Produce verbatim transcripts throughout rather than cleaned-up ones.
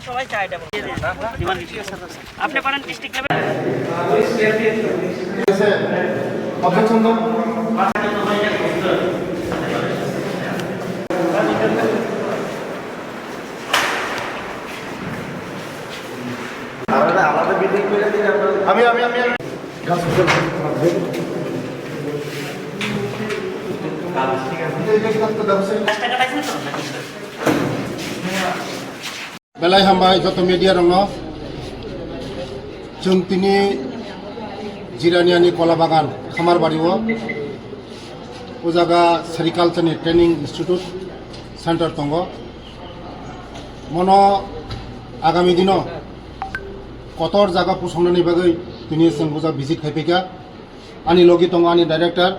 সবাই চায় এটা বলতে। আপনি পারেন ডিস্ট্রিক্ট লেভেল। আমি, আমি, আমি, আমি। Belai hambai joto media rokno. Chwng tini Jiraniani Kola Bagan Khamarbari o, o jaga Sericulture ni Training Institute Center tongo. Mono agami dino kotor jaga pusongnani bagwi tini chwng o jaga visit khai phaikha. Ani logi tongo ani director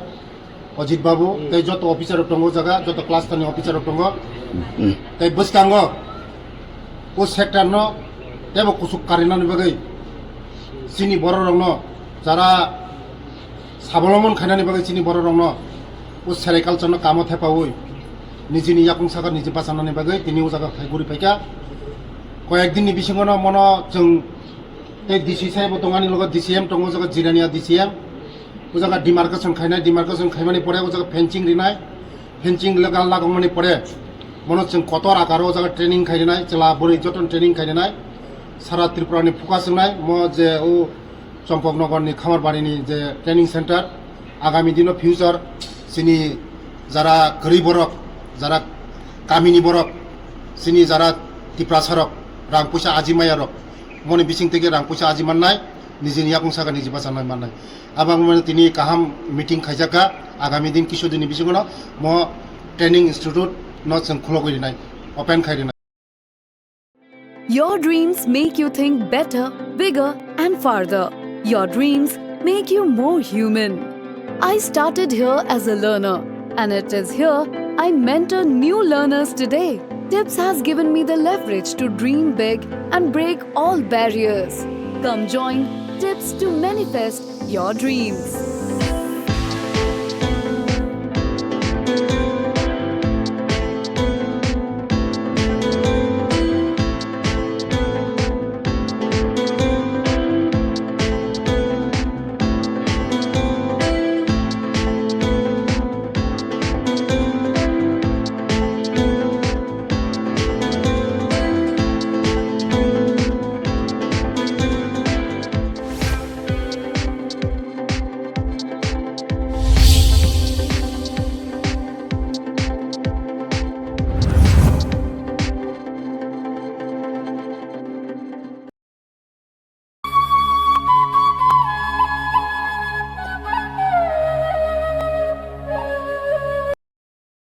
Ajit Babu, tei joto officer rok tongo o jaga, joto cluster ni officer rok tongo. Tei bwskango o sector no teibo kuchuk karinani bagwi chini borok rokno jara sabolomon khainani bagwi chini borok rokno o sericulture no kamo thepaui nijini yakung saka niji bachanani bagwi tini o jaga phai guri phaikha. Koyek din ni bisingo no mono chwng tei D C saibo tongo ani logo D C M tongo o jaga Jirania D C M. O jaga demarcation khainai, demarcation khaimani pore o jaga fencing rinai, fencing laga lagokmani pore mono chwng kotor akaro o jaga training khai rinai, chwla bwrwi jotono training khai rinai. Sara Tripura ni focus wngnai mo je o Champaknagar ni Khamarbari ni je training center, agami dino future chini jara kwrwi borok, jara kamini borok, chini jara Tiprasa rok, rang puisa aji maya rok, moni bising tege rang puisa aji mannai, nijini yakung saka niji bachanai mannai. Abang mane tini kaham meeting khaijak kha, agami din kisu dini bisingo no mo training institute no chwng khulogwi rinai, open khai rinai. Your dreams make you think better, bigger, and farther. Your dreams make you more human. I started here as a learner, and it is here I mentor new learners today. Tips has given me the leverage to dream big and break all barriers. Come join Tips to manifest your dreams.